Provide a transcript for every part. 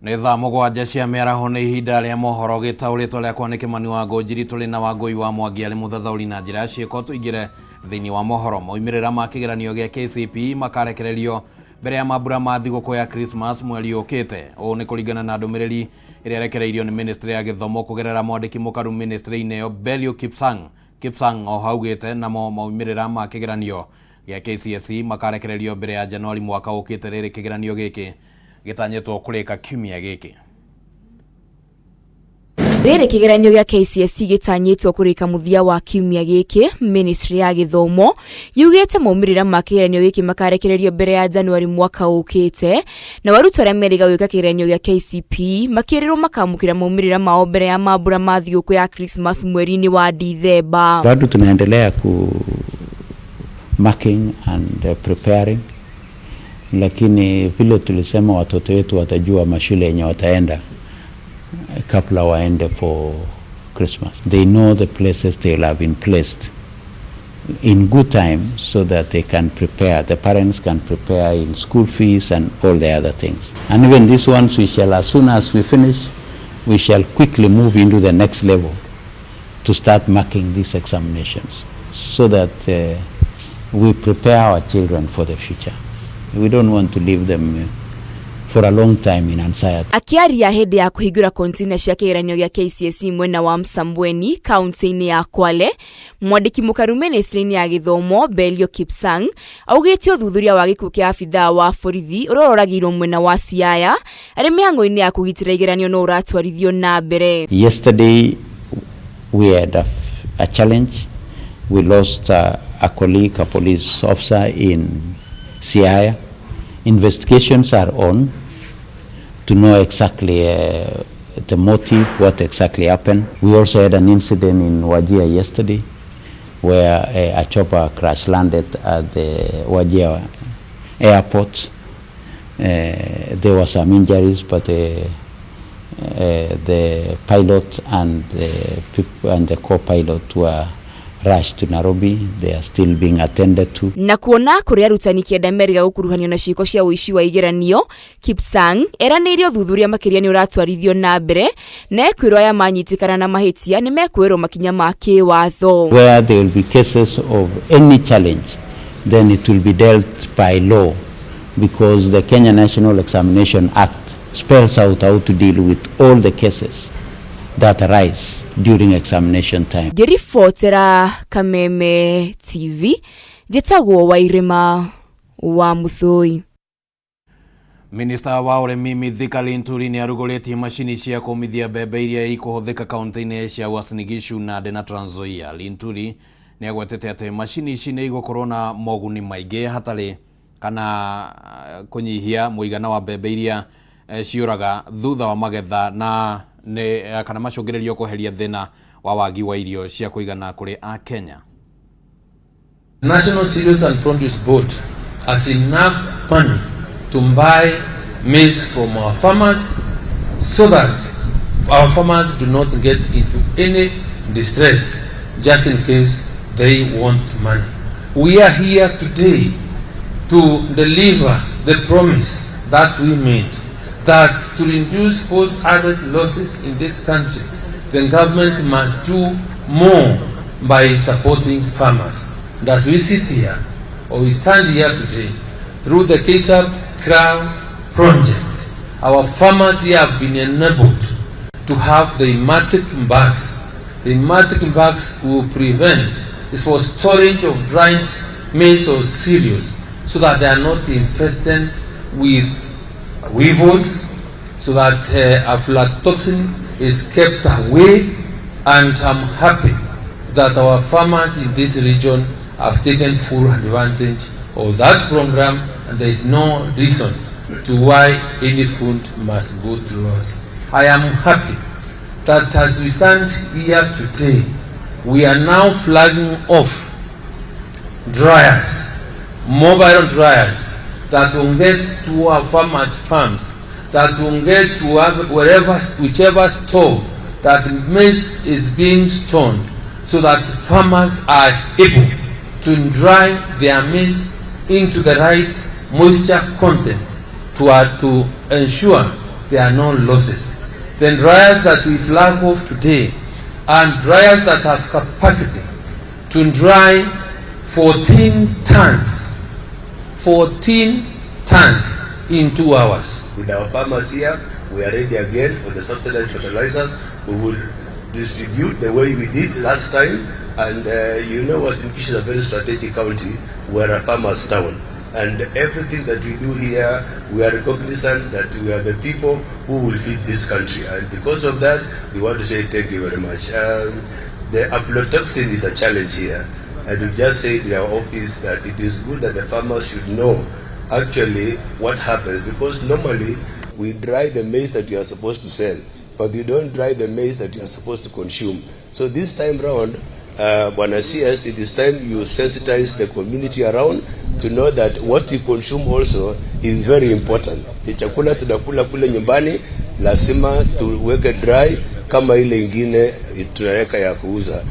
Nĩ thaa 7 cia mĩaraho, nĩ ihinda rĩa mohoro gĩtaũrĩtwo rĩakwa nĩ Kĩmani wa Ngũnjiri. Tũrĩ na Wangũi wa Mwangi arĩ mũthathaũri na njĩra ya ciĩko. Tũingĩre thĩinĩ wa mohoro. Maumĩrĩra ma kĩgeranio gĩa KCPE makarekererio mbere ya mambura ma thigũkũ ya Christmas mweri ũkĩte. Ũũ nĩ kũringana na ndũmĩrĩri ĩrĩa ĩrekereirio nĩ ministry ya gĩthomo kũgerera mwandĩki mũkaru ministry-inĩ ĩyo, Belio Kipsang. Kipsang oho augĩte namo maumĩrĩra ma kĩgeranio gĩa KCSE makarekererio mbere ya Januari mwaka ũkĩte, rĩrĩ kĩgeranio gĩkĩ gĩtanyĩtwo kũrĩka kiumia gĩkĩ. Rĩrĩ kĩgeranio gĩa KCSE gĩtanyĩtwo kũrĩka mũthia wa kiumia gĩkĩ, ministry ya gĩthomo yugĩte maumĩrĩra ma kĩgeranio gĩkĩ makarekererio mbere ya Januari mwaka ũkĩte, na arutwo arĩa merĩga gwĩka kĩgeranio gĩa KCPE makĩrĩrwo makamũkĩra maumĩrĩra mao mbere ya mambura ma thigũkũ ya Christmas mweri-inĩ wa Dithemba. Bado tunaendelea ku marking and preparing, lakini vile tulisema watoto wetu watajua mashule yenye wataenda kabla waende for Christmas. They know the places they will have been placed in good time so that they can prepare, the parents can prepare in school fees and all the other things. And even these ones we shall, as soon as we finish, we shall quickly move into the next level to start marking these examinations so that we prepare our children for the future. We don't want to leave them for a long time in anxiety. Akiaria hĩndĩ ya kũhingũra kontena cia kĩgeranio gĩa KCSE mwena wa Msambweni, kaunti-inĩ ya Kwale, mwandĩki mũkaru ministry-inĩ ya gĩthomo Belio Kipsang augĩte ũthuthuria wa gĩkuũ kĩa abithaa wa borithi ũrĩa ũroragĩirwo mwena wa Siaya arĩ mĩhang'o-inĩ ya kũgitĩra igeranio no ũratwarithio na mbere. Yesterday we had a challenge. We lost a colleague, a police officer in Siaya. Investigations are on to know exactly the motive, what exactly happened. We also had an incident in Wajir yesterday where a chopper crash landed at the Wajir airport. There were some injuries, but the pilot and the people and the co-pilot were rushed to Nairobi. They are still being attended to. Na kuona kũrĩ arutani 9 merĩga gũkuruhanio na ciĩko cia ũici wa igeranio, Kipsang eranĩire ũthuthuria makĩria nĩ ũratwarithio na mbere na ekwĩrwo aya manyitĩkana na mahĩtia nĩ mekuoerwo makinya ma kĩwatho. Where there will be cases of any challenge, then it will be dealt by law because the Kenya National Examination Act spells out how to deal with all the cases that arise during examination time. Ngĩribotera Kameme TV, njĩtagwo Wairĩma wa Mũthũi. Minista wa ũrĩmi Mithika Linturi nĩ arugũrĩtie macini cia kũmithia mbembe iria ikũhũthĩka kaunti-inĩ cia Uasin Gishu, Nandi na Trans Nzoia. Linturi nĩ agwetete atĩ macini ici nĩ igũkorwo na moguni maingĩ hatarĩ kana kũnyihia mũigana wa mbembe iria ciũraga thutha wa magetha na nĩ kana macũngĩrĩrio kweheria thĩna wa wagi wa irio cia kũigana kũrĩ Akenya. National Cereals and Produce Board has enough money to buy maize from our farmers so that our farmers do not get into any distress just in case they want money. We are here today to deliver the promise that we made that to reduce post-harvest losses in this country, the government must do more by supporting farmers. And as we sit here, or we stand here today, through the KSAP CROWN project, our farmers here have been enabled to have the pneumatic bags. The pneumatic bags will prevent, is for storage of dried maize or cereals, so that they are not infested with weevils, so that aflatoxin is kept away. And I'm happy that our farmers in this region have taken full advantage of that program, and there is no reason to why any food must go to loss. I am happy that as we stand here today, we are now flagging off dryers, mobile dryers that will get to our farmers' farms, that will get to wherever, whichever store that maize is being stored, so that farmers are able to dry their maize into the right moisture content to ensure there are no losses. The dryers that we flag off today are dryers that have capacity to dry 14 tons, 14 tons in 2 hours. With our farmers here, we are ready again for the subsidized fertilizers. We will distribute the way we did last time. And you know, Uasin Gishu is a very strategic county. We are a farmer's town. And everything that we do here, we are cognizant that we are the people who will feed this country. And because of that, we want to say thank you very much. The aflatoxin is a challenge here. And we just said in our office that it is good that the farmers should know actually what happens, because normally we dry the maize that we are supposed to sell, but we don't dry the maize that we are supposed to consume. So this time round, Bwana CS, it is time you sensitize the community around to know that what we consume also is very important. Chakula tunakula kule nyumbani lazima tuweke dry kama ile ingine tunaweka ya kuuza.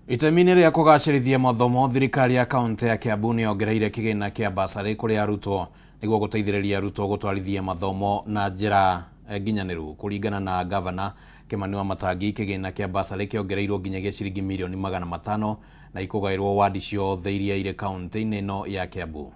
Itemi-inĩ rĩa kũgacĩrithia mathomo, thirikari ya kaunti ya Kiambu nĩ yongereire kĩgĩna kĩa basarĩ kũrĩ arutwo nĩguo gũteithĩrĩria arutwo gũtwarithia mathomo na njĩra nginyanĩru. Kũringana na gavana Kimani Wamatangi, kĩgĩna kĩa basarĩ kĩongereirwo nginyagia ciringi mirioni 500 na ikũgaĩrwo wadi ciothe iria irĩ kaunti-inĩ ĩno ya Kiambu.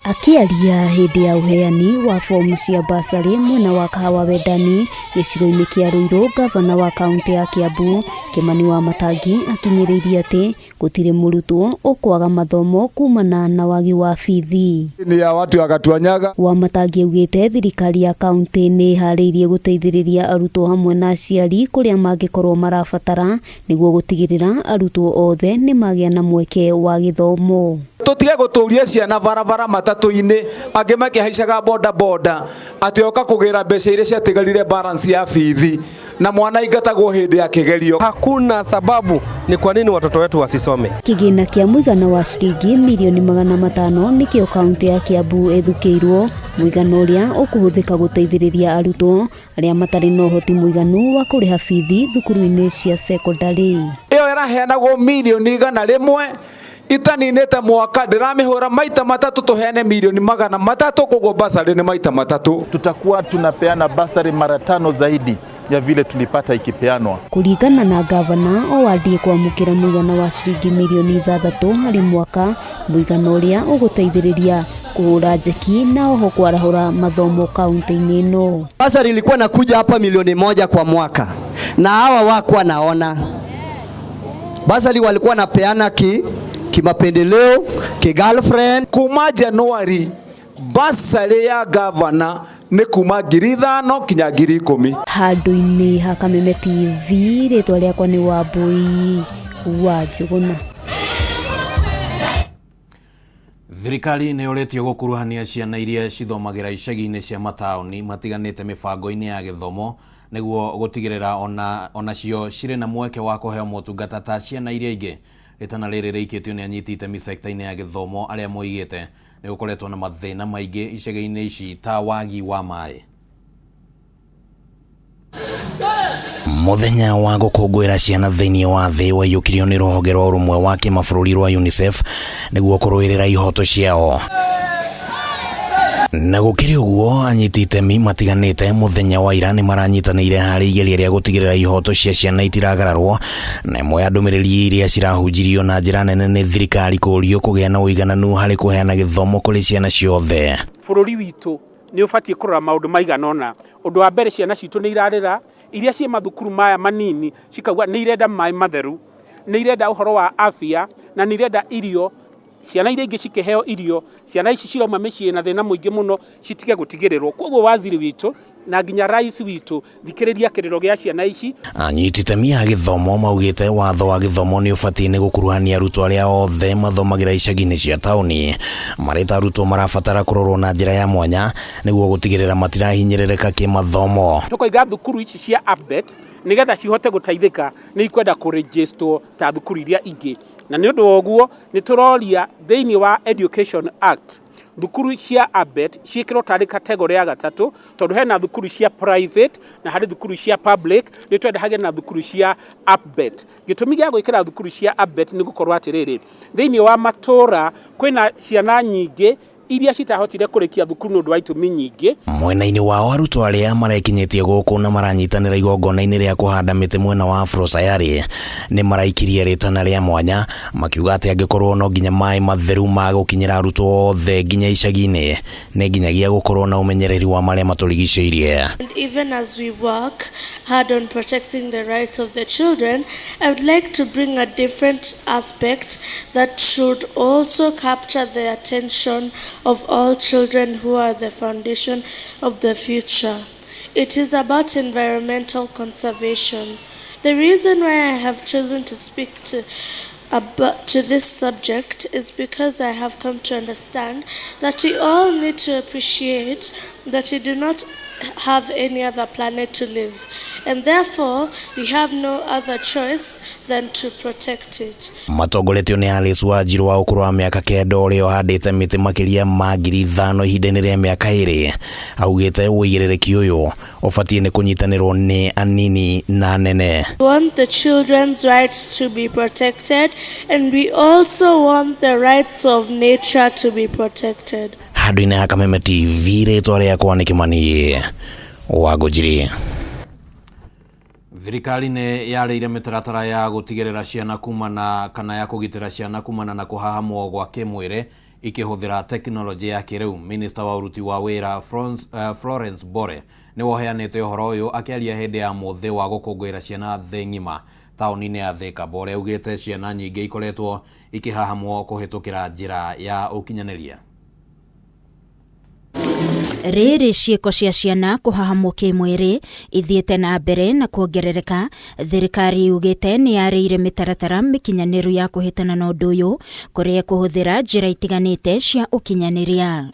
Akĩaria hĩndĩ ya ũheani wa fomu cia basarĩ mwena wa Kahawa Wendani gĩcigo-inĩ kĩa Ruiru, gavana wa kaunti ya Kiambu Kimani Wamatangi akinyĩrĩirie atĩ gũtirĩ mũrutwo ũkwaga mathomo kumana na wagi wa bithi. Ni ya watu wakatuanyaga. Wamatangi augĩte thirikari ya kaunti nĩ ĩharĩirie gũteithĩrĩria arutwo hamwe na aciari kũrĩa mangĩkorwo marabatara nĩguo gũtigĩrĩra arutwo othe nĩ magĩa na mweke wa gĩthomo. Tutige guturia ciana barabara matatu-inĩ, angĩ makĩhaicaga boda boda atĩ oka kũgĩra mbeca iria ciatigarire balance ya bithi na mwana aingatagwo hĩndĩ ya kĩgerio. Hakuna sababu ni kwa nini watoto wetu wasisome. Kĩgĩna kĩa mũigana wa ciringi mirioni 500 nĩkĩo kaunti ya Kiambu ĩthukĩirwo, mũigana ũrĩa ũkũhũthĩka gũteithĩrĩria arutwo arĩa matarĩ na ũhoti mũiganu wa kũrĩha bithi thukuru-inĩ cia cekondarĩ. Ĩyo ĩraheanagwo mirioni 100 itaninite mwaka ndiramihura maita matatu tuheane milioni 300, koguo basari ni maita matatu. Tutakuwa tunapeana basari mara 5 zaidi ya vile tulipata ikipeanwa. Kuringana na gavana, o wadi ĩkwamũkĩra mũigana wa ciringi milioni 6 harĩ mwaka, mũigana ũrĩa ũgũteithĩrĩria kũhũra njeki na oho kwarahũra mathomo kaunti-inĩ ĩno. Basari ilikuwa nakuja hapa milioni 1 kwa mwaka na hawa wakuwa naona basari walikuwa napeana kimapendeleo, ki girlfriend. Kuma Januari basari ya gavana ni kuma 5,000 kinya 10,000. Handũ-inĩ ha Kameme TV, rĩtwa rĩakwa nĩ Wambui wa Njũgũna. Thirikari nĩ yũrĩtio gũkuruhania ciana iria cithomagĩra icagi-inĩ cia mataũni matiganĩte mĩbango-inĩ ya gĩthomo nĩguo gũtigĩrĩra onacio cirĩ na mweke wa kũheo motungata ta ciana iria ingĩ. Rĩtana rĩrĩ rĩikĩtio nĩ anyiti itemi sekta-inĩ ya gĩthomo arĩa moigĩte nĩ gũkoretwo na mathĩna maingĩ icagi-inĩ ici ta wagi wa maĩ. Mũthenya wa gũkũngũĩra ciana thĩinĩ wa thĩ waiyũkirio nĩ rũhonge rwa ũrũmwe wa kĩmabũrũri rwa UNICEF nĩguo kũrũĩrĩra ihoto ciao. Na gũkĩrĩ ũguo, anyiti itemi matiganĩte mũthenya wa ira nĩ maranyitanĩire harĩ igeria rĩa gũtigĩrĩra ihoto cia ciana itiragararwo, na ĩmwe ya ndũmĩrĩri iria cirahunjirio na njĩra nene nĩ thirikari kũũrio kũgĩa na ũigananu harĩ kũheana gĩthomo kũrĩ ciana ciothe. Bũrũri witũ nĩ ũbatiĩ kũrora maũndũ maigana ũna. Ũndũ wa mbere, ciana citũ nĩ irarĩra, iria ciĩ mathukuru maya manini cikauga nĩ irenda maĩ matheru, nĩ irenda ũhoro wa afya, na nĩ irenda irio. Ciana iria ingĩ cikĩheo irio, ciana ici cirauma mĩciĩ na thĩna mũingĩ mũno citige gũtigĩrĩrwo. Koguo waziri witũ na nginya rais witũ, thikĩrĩria kĩrĩro gĩa ciana ici. Anyiti itemi a gĩthomo maugĩte watho wa gĩthomo nĩ ũbatiĩ nĩ gũkuruhania arutwo arĩa othe mathomagĩra icagi-inĩ cia taũni, marĩ ta arutwo marabatara kũrorwo na njĩra ya mwanya nĩguo gũtigĩrĩra matirahinyĩrĩrĩka kĩmathomo. Tũkoiga thukuru ici cia APBET nĩgetha cihote gũteithĩka nĩ ikwenda kũregisterwo ta thukuru iria ingĩ, na nĩ ũndũ wa ũguo nĩ tũroria thĩinĩ wa Education Act Thukuru cia ABET ciĩkĩrwo tarĩ category ya gatatũ, tondũ hena thukuru cia private na harĩ thukuru cia public, nĩ twenda hagĩe na thukuru cia ABET. Gĩtũmi gĩa gwĩkĩra thukuru cia ABET nĩ gũkorwo atĩrĩrĩ, thĩinĩ wa matũra kwĩna ciana nyingĩ iria citahotire kũrĩkia thukuru nĩ ũndũ wa itũmi nyingĩ. Mwena-inĩ wao arutwo arĩa marekinyĩtie gũkũ na maranyitanĩra igongona-inĩ rĩa kũhanda mĩtĩ mwena wa Afro-Sayari nĩ maraikirie rĩtana rĩa mwanya makiuga atĩ angĩkorwo no nginya maĩ matheru ma gũkinyĩra arutwo othe nginya icagi-inĩ nĩ nginyagia gũkorwo na ũmenyereri wa marĩa matũrigicĩirie. And even as we work hard on protecting the rights of the children, I would like to bring a different aspect that should also capture the attention of all children who are the foundation of the future. It is about environmental conservation. The reason why I have chosen to speak to this subject is because I have come to understand that we all need to appreciate that we do not have any other planet to live, and therefore we have no other choice than to protect it. Matongoretio nĩ Alice Wanjiru wa ũkũrũ wa mĩaka 9 ũrĩa ũhandĩte mĩtĩ makĩria ma 5,000 ihinda-inĩ rĩa mĩaka 2, augĩte ũigĩrĩrĩki ũyũ ũbatiĩ nĩ kũnyitanĩrwo nĩ anini na nene. We want the children's rights to be protected, and we also want the rights of nature to be protected. Handũ-inĩ ha Kameme TV, rĩtwa rĩakwa nĩ Kĩmani wa Ngũnjiri. Thirikari nĩ yarĩire mĩtaratara ya gũtigĩrĩra ciana kumana kana ya kũgitĩra ciana kumana na kũhahamwo gwa kĩmwĩrĩ ikĩhũthĩra tekinoronjĩ ya kĩrĩu. Minista wa ũruti wa wĩra Florence Bore nĩwe ũheanĩte ũhoro ũyũ akĩaria hĩndĩ ya mũthĩ wa gũkũngũĩra ciana thĩ ng'ima taũni-inĩ ya Thika. Bore augĩte ciana nyingĩ ikoretwo ikĩhahamwo kũhĩtũkĩra njĩra ya ũkinyanĩria. Rĩrĩ ciĩko cia ciana kũhahamwo kĩmwĩrĩ ithiĩte na mbere na kuongerereka, thirikari yugĩte nĩ yarĩire mĩtaratara mĩkinyanĩru ya kũhĩtana na ũndũ ũyũ kũrĩa kũhũthĩra njĩra itiganĩte cia ũkinyanĩria.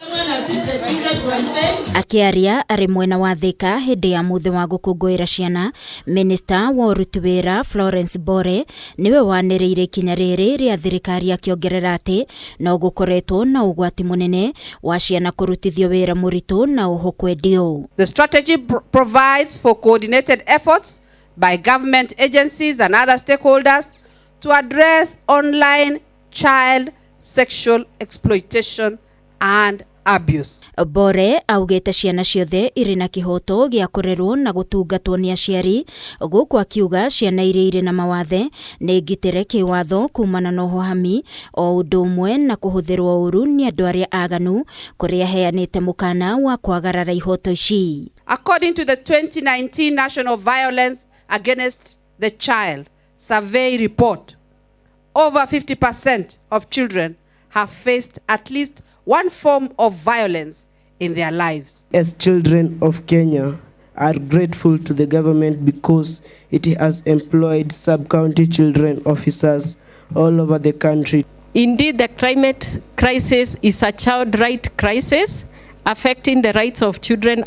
Akĩaria arĩ mwena wa Thika hĩndĩ ya mũthĩ wa gũkũngũĩra ciana, Minista wa ũruti wĩra Florence Bore nĩwe wanĩrĩire ikinya rĩrĩ rĩa thirikari akĩongerera atĩ no gũkoretwo na ũgwati mũnene wa ciana kũrutithio wĩra mũritũ na oho kwendio. The strategy provides for coordinated efforts by government agencies and other stakeholders to address online child sexual exploitation and abuse. Bore augĩte ciana ciothe irĩ na kĩhoto gĩa kũrerwo na gũtungatwo nĩ aciari, gũkũ akiuga ciana iria irĩ na mawathe nĩ ngitĩre kĩwatho kumana na ũhahami o ũndũ ũmwe na kũhũthĩrwo ũru nĩ andũ arĩa aganu, kũrĩa aheanĩte mũkana wa kwagarara ihoto ici. According to the 2019 National Violence Against the Child Survey report, over 50% of children have faced at least one form of violence in their lives. As children of Kenya are grateful to the government because it has employed sub-county children officers all over the country. Indeed, the climate crisis is a child right crisis affecting the rights of children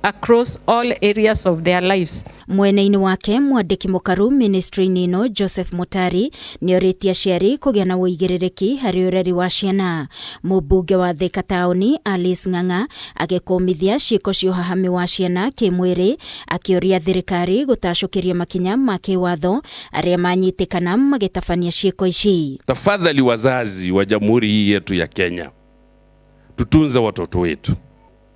across all areas of their lives. Mwena-inĩ wake mwandĩki mũkaru ministry-inĩ ĩno Joseph Mutari nĩorĩtie aciari kũgĩa na ũigĩrĩrĩki harĩ ũreri wa ciana. Mũmbunge wa Thika taũni Alice Ng'ang'a agĩkũmithia ciĩko cia ũhahami wa ciana kĩmwĩrĩ, akĩũria thirikari gũtacũkĩria makinya ma kĩwatho arĩa manyitĩkana magĩtabania ciĩko ici. Tafadhali wazazi wa jamhuri hii yetu ya Kenya, tutunze watoto wetu.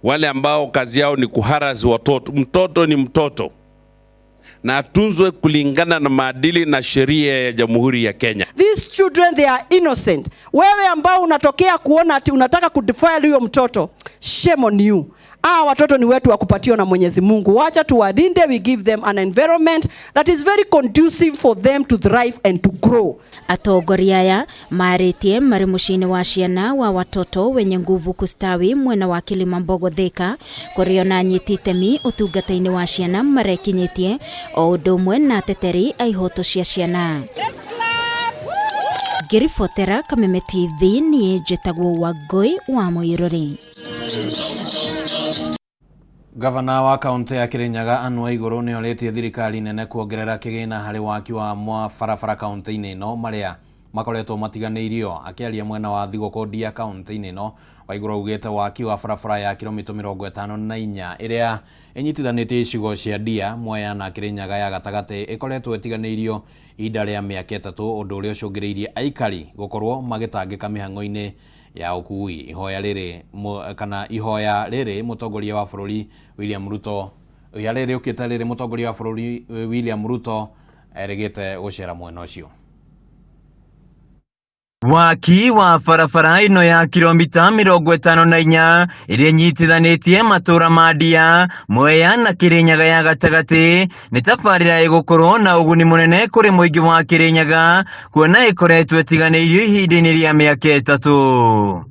Wale ambao kazi yao ni kuharasi watoto, mtoto ni mtoto na atunzwe kulingana na maadili na sheria ya Jamhuri ya Kenya. These children, they are innocent. Wewe ambao unatokea kuona ati unataka kudefile huyo mtoto, shame on you. Watoto ni wetu wa kupatiwa na Mwenyezi Mungu. Wacha tuwalinde, we give them an environment that is very conducive for them to thrive and to grow. Atongoria aya marĩtie marĩ mũciĩ-inĩ wa ciana wa watoto wenye nguvu kustawi mwena wa Kilimambogo Thika, kũrĩa ona anyiti itemi ũtungata-inĩ wa ciana marekinyĩtie o ũndũ ũmwe na ateteri a ihoto cia ciana. Ngĩribotera Kameme TV, niĩ njĩtagwo Wangũi wa Mũirũrĩ. Gavana wa kaunti ya Kirinyaga Anne Waiguru nĩ orĩtie thirikari nene kuongerera kĩgĩna harĩ waki wa mabarabara kaunti-inĩ ĩno marĩa Makoretwo matiganĩirio. Akĩaria mwena wa thigũkũ Ndia kaunti-inĩ ĩno, Waiguru augĩte waki wa barabara ya kilomita 54 ĩrĩa ĩnyitithanĩtie icigo cia Ndia, Mwea na Kirinyaga ya gatagatĩ ĩkoretwo ĩtiganĩirio ihinda rĩa mĩaka 3, ũndũ ũrĩa ũcũngĩrĩirie aikari gũkorwo magĩtangĩka mĩhang'o-inĩ ya ũkui. Ihoya rĩrĩ kana ihoya rĩrĩ mũtongoria wa bũrũri William Ruto ihoya rĩrĩ rĩũkĩte rĩrĩ mũtongoria wa bũrũri William Ruto erĩgĩte gũcera mwena ũcio. Waki wa barabara ĩno ya kilomita 54 ĩrĩa ĩnyitithanĩtie matũra ma Ndia, Mwea na Kirinyaga ya gatagatĩ nĩ tabarĩra ĩgũkorwo na ũguni mũnene kũrĩ mũingĩ wa Kirinyaga kuona ĩkoretwo ĩtiganĩirio ihinda-inĩ rĩa mĩaka 3.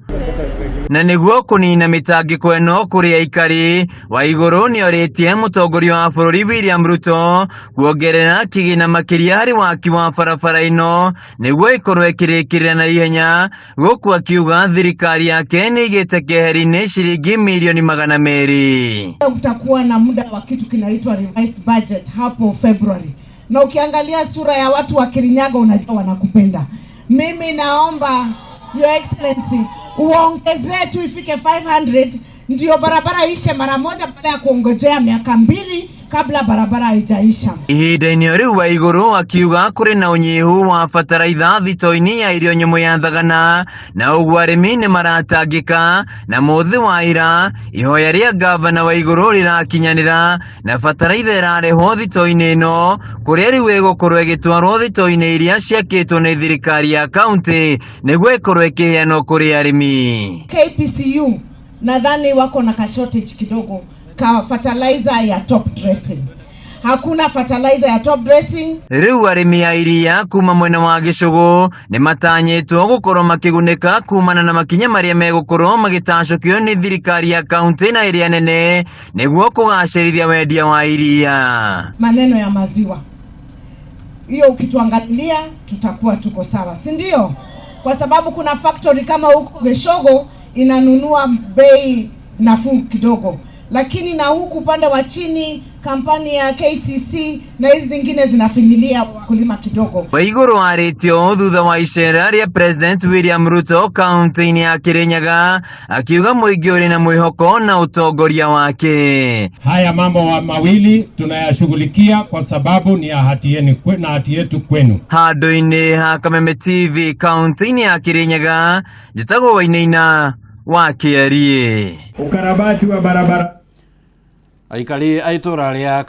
Na nĩguo kũnina mĩtangĩko ĩno kũrĩ aikari, Waiguru nĩorĩtie mũtongoria wa bũrũri William Ruto kuongerera kĩgĩna makĩria harĩ waki wa barabara ĩno nĩguo ĩkorwo ĩkĩrĩkĩrĩra na ihenya, gũkũ akiuga thirikari yake nĩigĩte keheri-inĩ ciringi mirioni 200. Kutakuwa na muda wa kitu kinaitwa revised budget hapo February, na ukiangalia sura ya watu wa Kirinyaga unajua wanakupenda. Mimi naomba Your Excellency uongezee tu ifike 500 ndio barabara ishe mara moja baada ya kuongojea miaka 2 kabla barabara haijaisha. Ihinda-inĩ rĩu Waiguru akiuga kũrĩ na ũnyihu wa bataraitha thito-inĩ ya irio nyũmũ ya Thagana, na ũguo arĩmi nĩ maratangĩka, na mũthĩ wa ira ihoya rĩa ngavana Waiguru rĩrakinyanĩra na bataraitha ĩrarehwo thito-inĩ ĩno kũrĩa rĩu ĩgũkorwo ĩgĩtwarwo thito-inĩ iria ciakĩtwo nĩ thirikari ya kaunti nĩguo ĩkorwo ĩkĩheanwo kũrĩ arĩmi. KPCU nadhani wako na ka shortage kidogo ka fertilizer ya top dressing. Hakuna fertilizer ya top dressing. Rĩu arĩmi a iria kuma mwena wa Gĩcũgũ nĩ matanyĩtwo gũkorwo makĩgunĩka kumana na makinya marĩa megũkorwo magĩtacũkio nĩ thirikari ya kaunti na ĩrĩa nene nĩguo kũgacĩrithia wendia wa iria. Maneno ya maziwa hiyo ukituangalia tutakuwa tuko sawa, si ndio? Kwa sababu kuna factory kama huko Gĩcũgũ inanunua bei nafuu kidogo, lakini na huku upande wa chini kampani ya KCC na hizi zingine zinafinyilia wakulima kidogo. Waiguru arĩtio thutha wa icera rĩa President William Ruto kaunti-inĩ ya Kirinyaga akiuga mũingĩ ũrĩ na mwĩhoko na ũtongoria wake. Haya mambo mawili tunayashughulikia kwa sababu ni ahadi yenu na ahadi yetu kwenu. Handũ-inĩ ha Kameme TV kaunti-inĩ ya Kirinyaga, njĩtagwo Wainaina wa Kĩarie. Ukarabati wa barabara. Aikari a itũra rĩa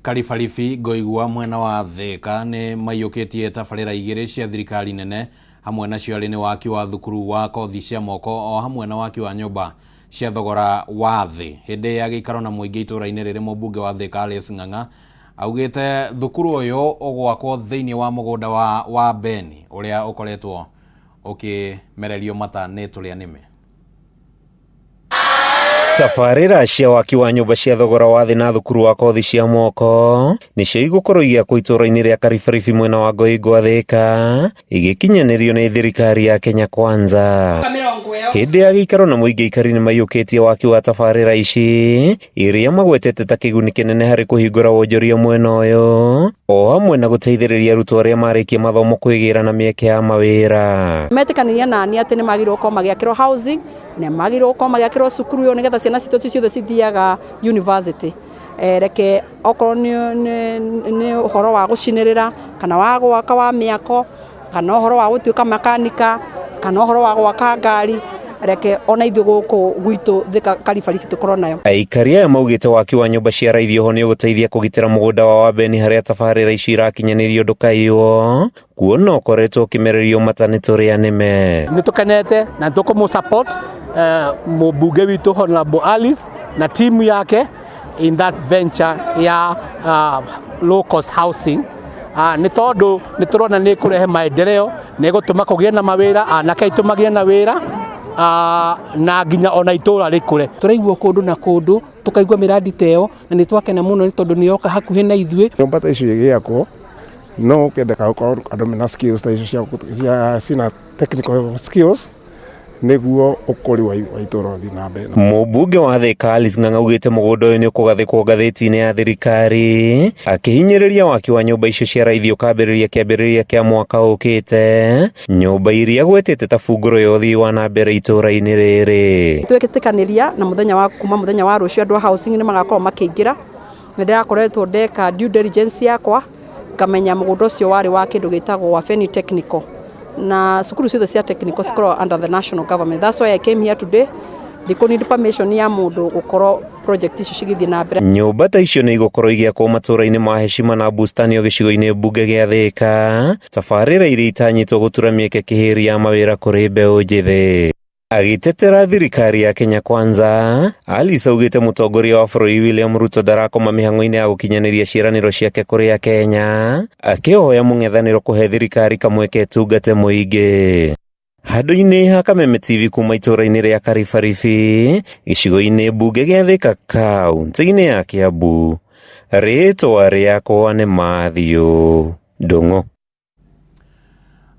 Karibaribi Ngoigua mwena wa Thika nĩ maiyũkĩtie tabarĩra 2 cia thirikari nene, hamwe nacio arĩ nĩ waki wa thukuru wa kothi cia moko o hamwe na waki wa nyũmba cia thogora wa thĩ. Hĩndĩ ya gĩikaro na mũingĩ itũra-inĩ rĩrĩ, mũmbunge wa Thika Alice Ng'ang'a augĩte thukuru ũyũ ũgwakwo thĩinĩ wa mũgũnda wa Beni ũrĩa ũkoretwo ũkĩmererio mata nĩ tũrĩa nĩme. Tabarĩra cia waki wa nyũmba cia thogora wa thĩ na thukuru wa kothi cia moko nĩcio igũkorwo igĩakwo itũra-inĩ rĩa Karibaribi mwena wa Ngoingwa Thika, igĩkinyanĩrio nĩ thirikari ya Kenya Kwanza. Hĩndĩ ya gĩikaro na mũingĩ aikari nĩ maiyũkĩtie waki wa tabarĩra ici iria magwetete ta kĩguni kĩnene harĩ kũhingũra wonjoria mwena ũyũ o hamwe na gũteithĩrĩria arutwo arĩa marĩkia mathomo kwĩgĩra na mĩeke ya mawĩra. Metĩkanirie nani atĩ nĩ magĩrĩirwo gũkorwo magĩakĩrwo housing, nĩ magĩrĩirwo gũkorwo magĩakĩrwo cukuru ĩyo nĩgetha ciana citũ ciothe cithiaga university. Reke okorwo nĩ ũhoro wa gũcinĩrĩra kana wa gwaka wa mĩako kana ũhoro wa gũtuĩka makanika kana ũhoro wa gwaka ngari, reke ona ithuĩ gũkũ gwitũ Thika Karibaribi tũkorwo nayo. Aikari aya maugĩte waki wa nyũmba cia raithi oho nĩ ũgũteithia kũgitĩra mũgũnda wa Wabeni harĩa tabarĩra ici irakinyanĩrio ndũkaiywo, kuona ũkoretwo ũkĩmererio mata nĩ tũrĩa nĩme. Nĩ tũkenete na tũkũmũ support mũmbunge witũ Honorable Alice na timu yake in that venture ya low cost housing. Nĩ tondũ nĩ tũrona nĩ kũrehe maendeleo, nĩ gũtũma kũgĩe na mawĩra, anake aitũ magĩe na wĩra, na nginya ona itũra rĩkũre. Tũraigua kũndũ na kũndũ tũkaigua mĩradi ta ĩyo na nĩ twakena mũno nĩ tondũ nĩ yoka hakuhĩ na ithuĩ. Nyũmba ta icio igĩakwo no kĩendeka gũkorwo andũ mena skills ta icio cia cina technical skills Nĩguo ũkũri wa itũũra ũthiĩ na mbere. Mũmbunge wa Thika Alice Ng'ang'a augĩte mũgũnda ũyũ nĩ ũkũgathĩkwo ngathĩti-inĩ ya thirikari, akĩhinyĩrĩria waki wa nyũmba icio cia raithi ũkambĩrĩria kĩambĩrĩria kĩa mwaka ũkĩte, nyũmba iria agwetete ta bungũro ya ũthii wa na mbere itũũra-inĩ rĩrĩ. Twetĩkanĩria na mũthenya wa kuma mũthenya wa rũciũ andũ a housing nĩ magakorwo makĩingĩra. Nĩ ndĩrakoretwo ndeka due diligence yakwa ngamenya mũgũnda ũcio warĩ wa kĩndũ gĩtagwo Wafeni Technical, na cukuru ciothe cia technical cikoragwo under the national government. That's why I came here today. Ndikũ need permission ya mũndũ gũkorwo project icio cigĩthiĩ na mbere. Nyũmba ta icio nĩ igũkorwo igĩakwo matũũra-inĩ ma Heshima na Bustani o gĩcigo-inĩ mbunge gĩa Thika, tabarĩra iria itanyĩtwo gũtura mĩeke kĩhĩri ya mawĩra kũrĩ mbeũ njĩthĩ. Agĩtetera thirikari ya Kenya Kwanza, Alice augĩte mũtongoria wa bũrũri William Ruto ndarakoma mĩhang'o-inĩ ya gũkinyanĩria ciĩranĩro ciake kũrĩ Akenya, akĩhoya mũng'ethanĩro kũhe thirikari kamweke ĩtungate mũingĩ. Handũ-inĩ ha Kameme TV kuma itũũra-inĩ rĩa Karibaribi, gĩcigo-inĩ mbunge gĩa Thika kaũntĩ-inĩ ya Kiambu, rĩtwa rĩakwa nĩ Matthew Ndung'u.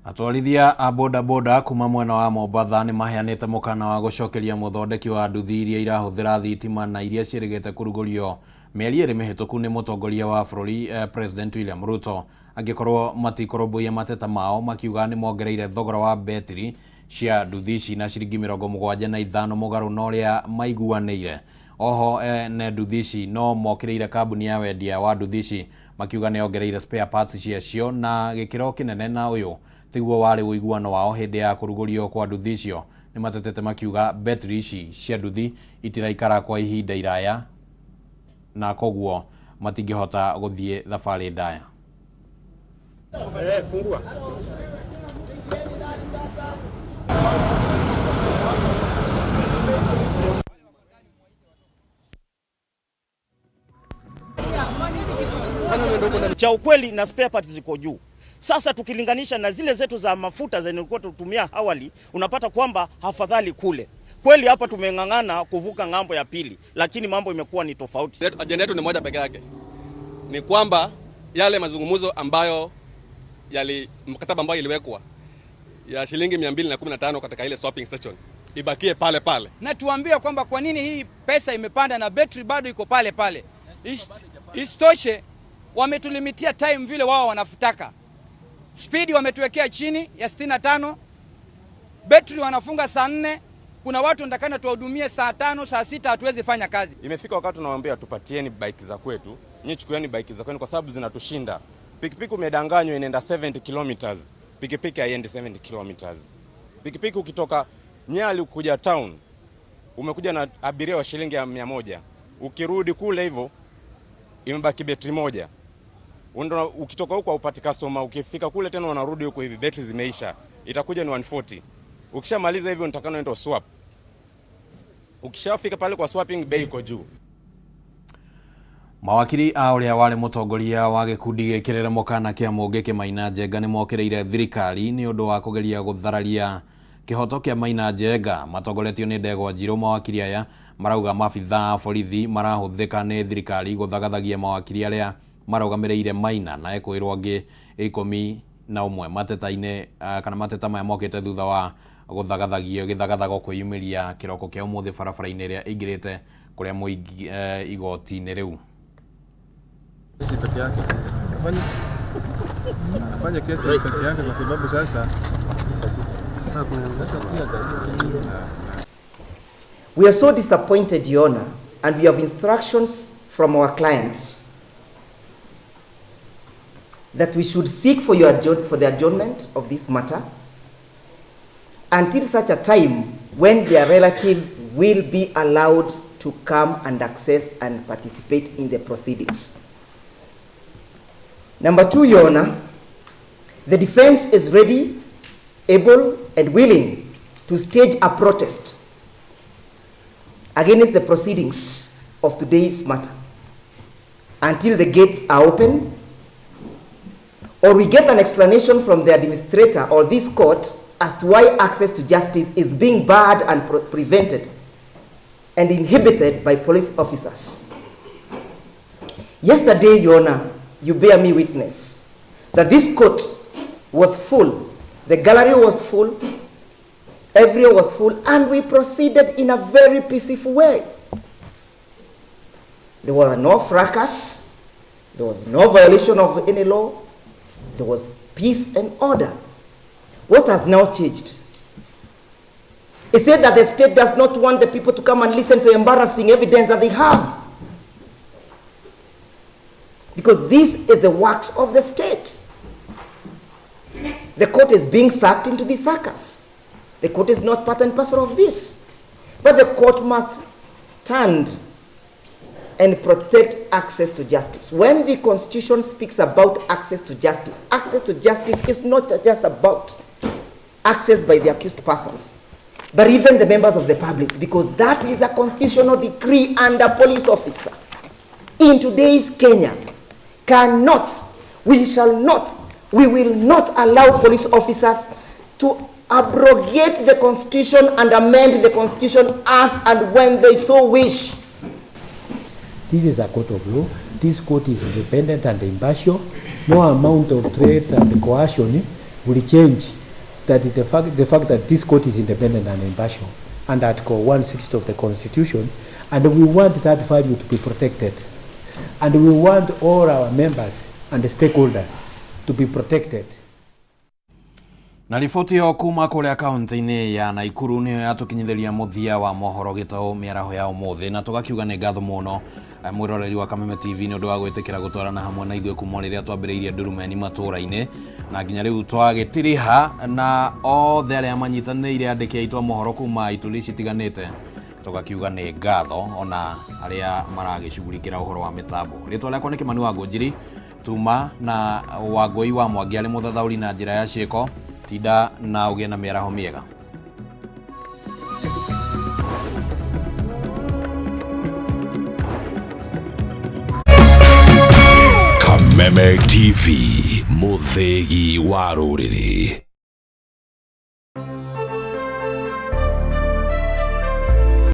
Atwarithia a bodaboda kuma mwena wa Mombatha nĩ maheanĩte mũkana wa gũcokeria mũthondeki wa nduthi iria irahũthĩra thitima na iria ciĩrĩgĩte kũrugũrio mĩeri ĩrĩ mĩhĩtũku nĩ mũtongoria wa bũrũri President William Ruto, angĩkorwo matikũrũmbũiya mateta mao, makiuga nĩ mongereire thogora wa betiri cia nduthi ici na ciringi 75 mũgarũ na ũrĩa maiguanĩire. Oho ne nduthi ici no mokĩrĩire kambuni ya wendia wa nduthi ici, makiuga nĩ yongereire spare parts ciacio na gĩkĩro kĩnene, na ũyũ tiguo warĩ ũiguano wao hĩndĩ ya kũrugũrio kwa nduthi icio. Nĩ matetete makiuga betiri ici cia nduthi itiraikara kwa ihinda iraya na koguo matingĩhota gũthiĩ thabarĩ ndaya. Cha ukweli na spare parts ziko juu. Sasa tukilinganisha na zile zetu za mafuta zenye tulikuwa tutumia awali, unapata kwamba afadhali kule. Kweli hapa tumeng'ang'ana kuvuka ng'ambo ya pili, lakini mambo imekuwa ni tofauti. Ajenda yetu ni moja peke yake, ni kwamba yale mazungumzo ambayo yali mkataba ambayo iliwekwa ya shilingi 215 katika ile swapping station ibakie pale pale. Na tuambie kwamba kwa nini hii pesa imepanda na betri bado iko pale pale. Isitoshe wametulimitia time vile wao wanafutaka. Speed wametuwekea chini ya 65. Betri wanafunga saa 4. Kuna watu ndakana tuwahudumie saa 5, saa 6 hatuwezi fanya kazi. Imefika wakati tunawaambia tupatieni bike za kwetu. Nyinyi chukueni bike za kwenu kwa sababu zinatushinda. Pikipiki umedanganywa inaenda 70 kilometers. Pikipiki haiendi 70 kilometers. Pikipiki ukitoka Nyali kuja town umekuja na abiria wa shilingi ya 100. Ukirudi kule hivyo imebaki betri moja. Ndio ukitoka huko haupati customer, ukifika kule tena unarudi huko hivi betri zimeisha. Itakuja ni 140. Ukishamaliza hivyo nitakana ndio swap. Ukishafika pale kwa swapping bei iko juu. Mawakiri a ũrĩa warĩ mũtongoria wa gĩkundi gĩkĩrĩre mũkana kĩa Mũngĩkĩ Maina Njenga nĩ mokĩrĩire thirikari nĩ ũndũ wa kũgeria gũthararia kĩhoto kĩa Maina Njenga. Matongoretio nĩ Ndegwa Njirũ, mawakiri aya marauga maabithaa a borithi marahũthĩka nĩ thirikari gũthagathagia mawakiri arĩa marũgamĩrĩire Maina na ekũĩrwo angĩ 11 mateta-inĩ, kana mateta maya mokĩte thutha wa gũthagathagio gĩthagathago kwĩyumĩria kĩroko kĩa ũmũthĩ barabara-inĩ ĩrĩa ĩingĩrĩte kũrĩa mũingĩ igoti-inĩ rĩu. Kesi peke yake. Afanye kesi peke yake kwa sababu sasa We are so disappointed, Your Honor, and we have instructions from our clients that we should seek for the adjournment of this matter until such a time when their relatives will be allowed to come and access and participate in the proceedings. Number 2, Your Honor, the defense is ready, able, and willing to stage a protest against the proceedings of today's matter until the gates are open or we get an explanation from the administrator or this court as to why access to justice is being barred and prevented and inhibited by police officers. Yesterday, Your Honor, you bear me witness that this court was full, the gallery was full, Everywhere was full, and we proceeded in a very peaceful way. There was no fracas, there was no violation of any law, there was peace and order. What has now changed? It said that the state does not want the people to come and listen to the embarrassing evidence that they have. Because this is the works of the state. The court is being sucked into the circus. The court is not part and parcel of this. But the court must stand and protect access to justice. When the Constitution speaks about access to justice is not just about access by the accused persons, but even the members of the public, because that is a constitutional decree, and a police officer in today's Kenya cannot, we shall not, we will not allow police officers to abrogate the Constitution and amend the Constitution as and when they so wish. This is a court of law. This court is independent and impartial. No amount of threats and coercion will change that the fact that this court is independent and impartial under Article 160 of the Constitution, and we want that value to be protected. And we want all our members and the stakeholders to be protected. Na riboti ĩyo kuma kũrĩa kaunti-inĩ ya Naikuru nĩyo yatũkinyithĩria mũthia wa mohoro gĩtaũ mĩaraho ya ũmũthĩ, na tũgakiuga nĩ ngatho mũno mwĩroreri wa Kameme TV nĩ ũndũ wa gwĩtĩkĩra gũtwarana hamwe na ithuĩ kuma rĩrĩa twambĩrĩirie ndurumeni matũũra-inĩ na nginya rĩu twagĩtiriha, na othe arĩa manyitanĩire andĩki aitũ a mohoro kuma ituri citiganĩte tũgakiuga nĩ ngatho, ona arĩa maragĩcugurikĩra ũhoro wa mĩtambo. Rĩtwa rĩakwa nĩ Kĩmani wa Ngũnjiri, tuma na Wangũi wa Mwangi arĩ mũthathaũri na njĩra ya ciĩko. Tinda na ũgĩe na mĩaraho mĩega. Kameme TV, mũthĩgi wa rũrĩrĩ.